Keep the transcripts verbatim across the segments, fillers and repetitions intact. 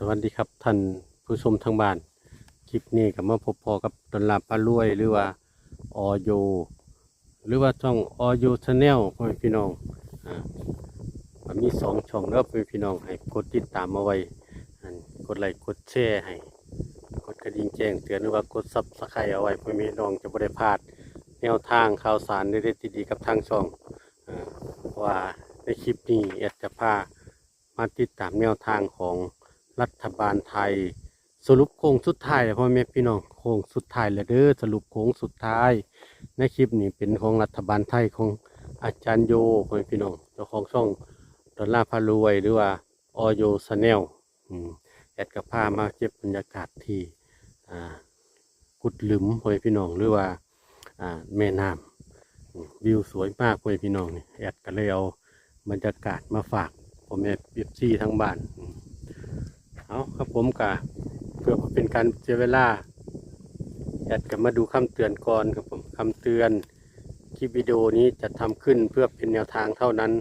สวัสดีครับท่านผู้ชมทางบ้าน คลิปนี้ก็มาพบพ้อกับดอนลาพารวย หรือว่าออโย หรือว่าช่องออโยชาแนล พ่อแม่พี่น้อง อ่า ก็มีสองช่องเด้อพ่อแม่พี่น้อง ให้กดติดตามเอาไว้ อัน กดไลค์กดแชร์ให้ กดกระดิ่งแจ้งเตือน หรือว่ากดซับสไครบ์เอาไว้ พ่อแม่พี่น้องจะบ่ได้พลาดแนวทางข่าวสารเด็ดๆดีๆกับทางช่อง อ่า เพราะว่าในคลิปนี้แอดจะพามาติดตามแนวทางของรัฐบาลไทย สรุปโค้งสุดท้ายแล้วพ่อแม่พี่น้อง โค้งสุดท้ายแล้วเด้อ สรุปโค้งสุดท้าย ในคลิปนี้เป็นของรัฐบาลไทยของอาจารย์โย พ่อแม่พี่น้อง เจ้าของช่องดอนลาพารวย หรือว่าออโยชาแนล อืม แอดก็พามาเก็บบรรยากาศที่ อ่า กุดหลุม พ่อแม่พี่น้อง หรือว่า อ่า แม่น้ำ อืม วิวสวยมาก พ่อแม่พี่น้อง นี่ แอดก็เลยเอาบรรยากาศมาฝากพ่อแม่เอฟซีทางบ้าน อืม เอาครับผม กะเพื่อบ่เป็นการเสียเวลา แอดก็มาดูคำเตือนก่อนครับผม คำเตือน คลิปวิดีโอนี้จัดทำขึ้นเพื่อเป็นแนวทางเท่านั้น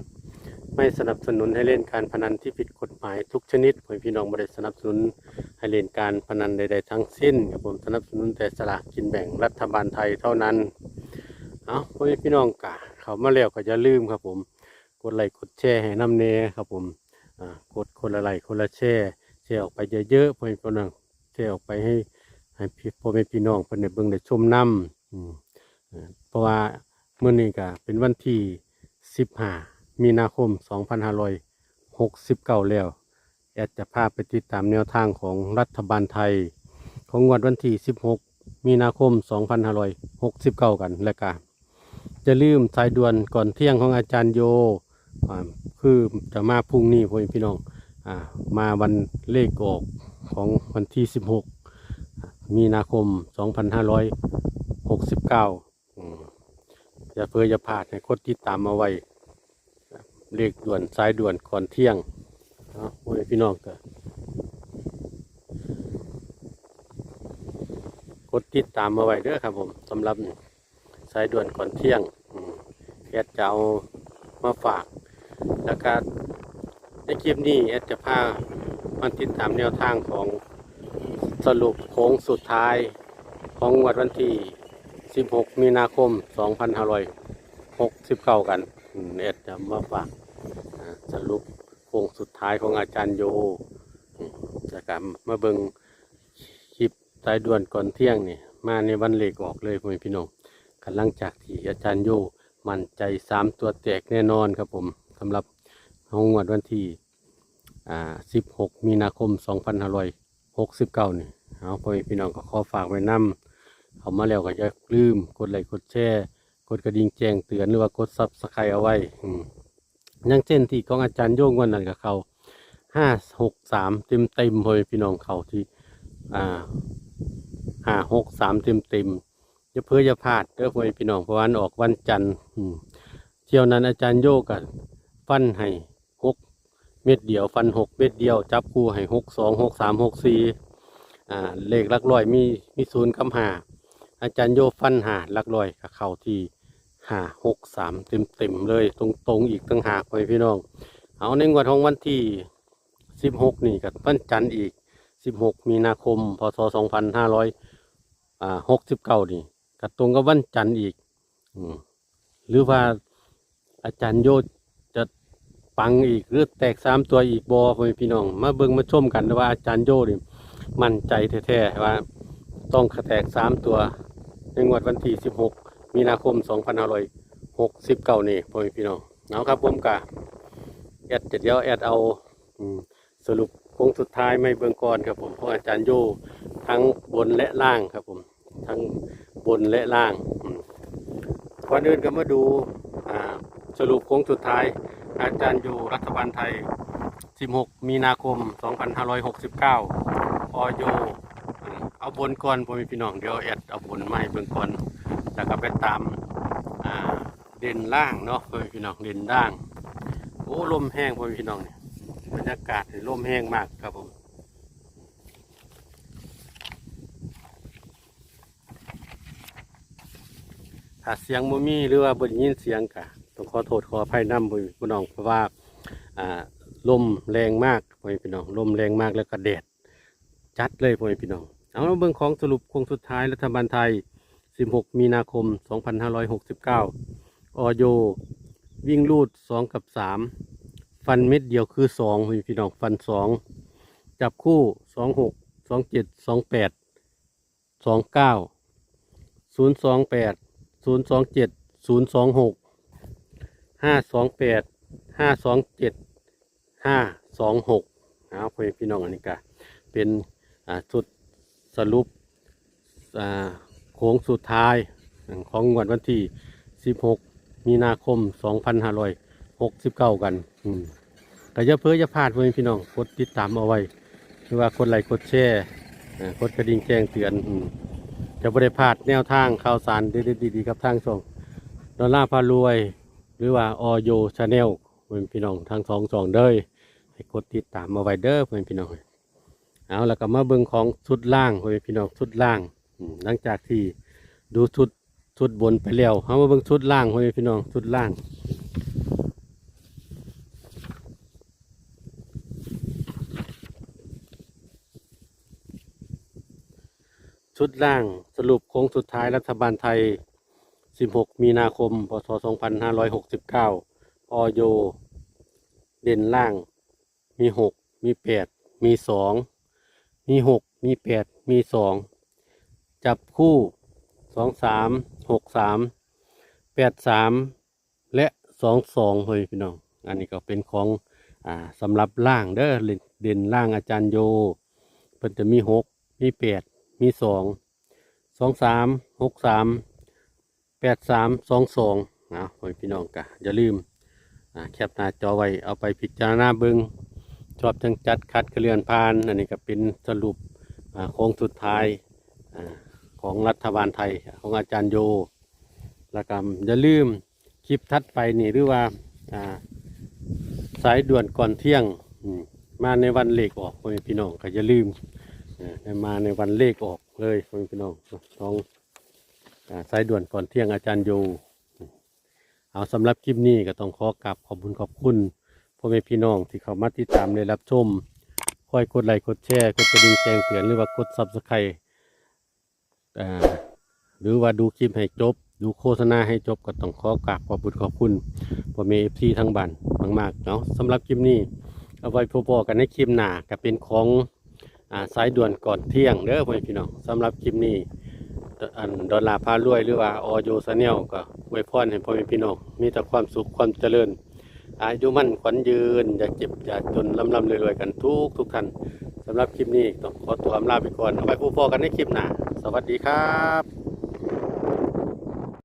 ไม่สนับสนุนให้เล่นการพนันที่ผิดกฎหมายทุกชนิด พ่อแม่พี่น้อง บ่ได้สนับสนุนให้เล่นการพนันใดๆทั้งสิ้นครับผม สนับสนุนแต่สลากกินแบ่งรัฐบาลไทยเท่านั้น เอา พ่อแม่พี่น้อง กะเข้ามาแล้วก็อย่าลืมครับผม กดไลค์กดแชร์ให้นำแน่ครับผม อ่า กดคนละไลค์คนละแชร์ แชร์ออกไปเยอะๆ พ่อแม่พี่น้อง แชร์ออกไปให้ ให้พี่ พ่อแม่พี่น้องเพิ่นได้เบิ่งได้ชมนำ อืม เอ่อ เพราะว่ามื้อนี้ก็เป็นวันที่สิบห้า มีนาคม สองพันห้าร้อยหกสิบเก้า แล้ว แอดจะพาไปติดตามแนวทางของรัฐบาลไทย ของงวดวันที่สิบหก มีนาคม สองพันห้าร้อยหกสิบเก้า กัน และก็อย่าลืมสายด่วนก่อนเที่ยงของอาจารย์โย อ่า คือจะมาพรุ่งนี้ พ่อแม่พี่น้อง อ่า มาวันเลขออกของวันที่สิบหก มีนาคม สองพันห้าร้อยหกสิบเก้า อืม อย่าเผลออย่าพลาด ให้กดติดตามเอาไว้ เลขด่วนสายด่วนก่อนเที่ยง เนาะ พ่อแม่พี่น้อง ก็กดติดตามเอาไว้เด้อครับผม สำหรับสายด่วนก่อนเที่ยง อืม แอดจะเอามาฝาก แล้วก็ในคลิปนี้แอดจะพามาติดตามแนวทางของสรุปโค้งสุดท้ายของงวดวันที่สิบหก มีนาคม สองพันห้าร้อยหกสิบเก้า กัน อืม แอดจะมาฝาก อ่า สรุปโค้งสุดท้ายของอาจารย์โย อืม แล้วก็มาเบิ่งคลิปสายด่วนก่อนเที่ยงนี่ มาในวันเลขออกเลย พ่อแม่พี่น้อง กันหลังจากที่อาจารย์โยมั่นใจสามตัวแตกแน่นอนครับผม สำหรับงวดวันที่ อ่า สิบหก มีนาคม สองพันห้าร้อยหกสิบเก้า นี่ เอา พ่อแม่พี่น้อง ก็ขอฝากไว้นำ เข้ามาแล้วก็อย่าลืมกดไลค์กดแชร์ กดกระดิ่งแจ้งเตือน หรือว่ากดซับสไครบ์เอาไว้ อืม อย่างเช่นที่ของอาจารย์โยงวันนั้นก็เข้า ห้าหกสาม เต็มๆ พ่อแม่พี่น้อง เข้าที่ อ่า ห้าหกสาม เต็มๆ อย่าเผลออย่าพลาดเด้อ พ่อแม่พี่น้อง เพราะว่ามันออกวันจันทร์ อืม เที่ยวนั้นอาจารย์โยก็ฟันให้หกเม็ดเดียว ฟันหกเม็ดเดียว จับคู่ให้ หกสอง หกสาม หกสี่ อ่า เลขหลักร้อยมี มีศูนย์กับห้า อาจารย์โยฟันห้าหลักร้อยก็เข้าที่ ห้าหกสาม เต็มๆเลย ตรงๆอีกต่างหาก พ่อแม่พี่น้อง เอา ในงวดของวันที่สิบหก นี่ก็วันจันทร์อีก สิบหก มีนาคม พ.ศ. สองพันห้าร้อย อ่า หกสิบเก้า นี่ก็ตรงกับวันจันทร์อีก อืม หรือว่าอาจารย์โยจะปังอีก หรือแตกสามตัวอีกบ่ พ่อแม่พี่น้อง มาเบิ่งมาชมกันว่าอาจารย์โยนี่มั่นใจแท้ๆว่าต้องแตกสามตัว ในงวดวันที่สิบหก มีนาคม สองพันห้าร้อยหกสิบเก้า นี่ พ่อแม่พี่น้อง เอาครับผม กะแอดจะเดี๋ยวแอดเอา อืม สรุปโค้งสุดท้ายมาให้เบิ่งก่อนครับผม ของอาจารย์โย ทั้งบนและล่างครับผม ทั้งบนและล่าง อืม ก่อนอื่นก็มาดู อ่า สรุปโค้งสุดท้าย อาจารย์โย รัฐบาลไทย สิบหก มีนาคม สองพันห้าร้อยหกสิบเก้า ออโย อืม เอาบนก่อน พ่อแม่พี่น้อง เดี๋ยวแอดเอาบนมาให้เบิ่งก่อน แล้วก็ไปตาม อ่า เด่นล่างเนาะ พ่อแม่พี่น้อง เด่นล่าง โอ้ ลมแฮง พ่อแม่พี่น้อง นี่ บรรยากาศนี่ลมแฮงมากครับผม ถ้าเสียงบ่มี หรือว่าบ่ได้ยินเสียงก็ต้องขอโทษขออภัยนำ พ่อแม่พี่น้อง เพราะว่า อ่า ลมแรงมาก พ่อแม่พี่น้อง ลมแรงมาก แล้วก็แดด จัดเลยพ่อแม่พี่น้อง เอามาเบิ่งของสรุปโค้งสุดท้ายรัฐบาลไทย สิบหก มีนาคม สองพันห้าร้อยหกสิบเก้า ออย วิ่งรูด สอง กับ สาม ฟันเม็ดเดียวคือ สอง พ่อแม่พี่น้อง ฟัน สอง จับคู่ สอง หก สอง เจ็ด สอง แปด สอง เก้า ศูนย์ สอง แปด ศูนย์ สอง เจ็ด ศูนย์ สอง หก ห้า สอง แปด ห้า สอง เจ็ด ห้า สอง หก เอาพ่อแม่พี่น้อง อันนี้ก็เป็น อ่า ชุดสรุป อ่า โค้งสุดท้ายของงวดวันที่ สิบหก มีนาคม สองพันห้าร้อยหกสิบเก้า กัน อืม ก็อย่าเผลออย่าพลาดพ่อแม่พี่น้อง กดติดตามเอาไว้ หรือว่ากดไลค์กดแชร์ อ่า กดกระดิ่งแจ้งเตือน อืม จะบ่ได้พลาดแนวทางข่าวสารเด็ดๆดีๆกับทางช่องดอลลาร์พารวย หรือว่า ออย Channel พ่อแม่พี่น้องทั้งสองช่องเด้อ ให้กดติดตามเอาไว้เด้อพ่อแม่พี่น้อง เอา แล้วก็มาเบิ่งของชุดล่างพ่อแม่พี่น้อง ชุดล่าง อืม หลังจากที่ดูชุด ชุดบนไปแล้ว เฮามาเบิ่งชุดล่างพ่อแม่พี่น้อง ชุดล่าง ชุดล่างสรุปโค้งสุดท้ายรัฐบาลไทย สิบหก มีนาคม พ.ศ. สองพันห้าร้อยหกสิบเก้า ออย เด่นล่าง มี หก มี แปด มี สอง มี หก มี แปด มี สอง จับคู่ สอง สาม หก สาม แปด สาม และ สอง สอง พ่อแม่พี่น้อง อันนี้ก็เป็นของ อ่า สำหรับล่างเด้อ เด่น เด่นล่างอาจารย์โย เพิ่นจะมี หก มี แปด มี สอง สอง สาม หก สาม แปด สาม สอง สอง นะพ่อแม่พี่น้อง ก็อย่าลืม อ่า แคปหน้าจอไว้ เอาไปพิจารณาเบิ่ง ชอบจั่งจัด ขัดก็เลื่อนผ่าน อันนี้ก็เป็นสรุป อ่า โค้งสุดท้าย อ่า ของรัฐบาลไทย ของอาจารย์โย แล้วก็อย่าลืม คลิปถัดไปนี่ หรือว่า อ่า สายด่วนก่อนเที่ยง อืม มาในวันเลขออก พ่อแม่พี่น้อง ก็อย่าลืม อ่า ให้มาในวันเลขออกเลย พ่อแม่พี่น้อง ของ อ่า สายด่วนก่อนเที่ยงอาจารย์โย เอา สำหรับคลิปนี้ก็ต้องขอกราบขอบคุณขอบคุณ พ่อแม่พี่น้องที่เข้ามาติดตามและรับชม คอยกดไลค์กดแชร์ กดกระดิ่งแจ้งเตือน หรือว่ากด Subscribe อ่า หรือว่าดูคลิปให้จบ ดูโฆษณาให้จบ ก็ต้องขอกราบขอบคุณขอบคุณ พ่อแม่ เอฟซี ทั้งบ้านมากๆ เนาะ สำหรับคลิปนี้ เอาไว้พบกันในคลิปหน้า ก็เป็นของ อ่า สายด่วนก่อนเที่ยงเด้อ พ่อแม่พี่น้อง สำหรับคลิปนี้ อัน ดอลลาร์พารวย หรือว่า ออย Channel ก็อวยพรให้พ่อแม่พี่น้อง มีแต่ความสุขความเจริญ อายุมั่นขวัญยืน อย่าเจ็บอย่าจน ร่ำๆรวยๆกันทุกทุกท่าน สำหรับคลิปนี้ต้องขอตัวอำลาไปก่อน เอาไว้พบกันในคลิปหน้า สวัสดีครับ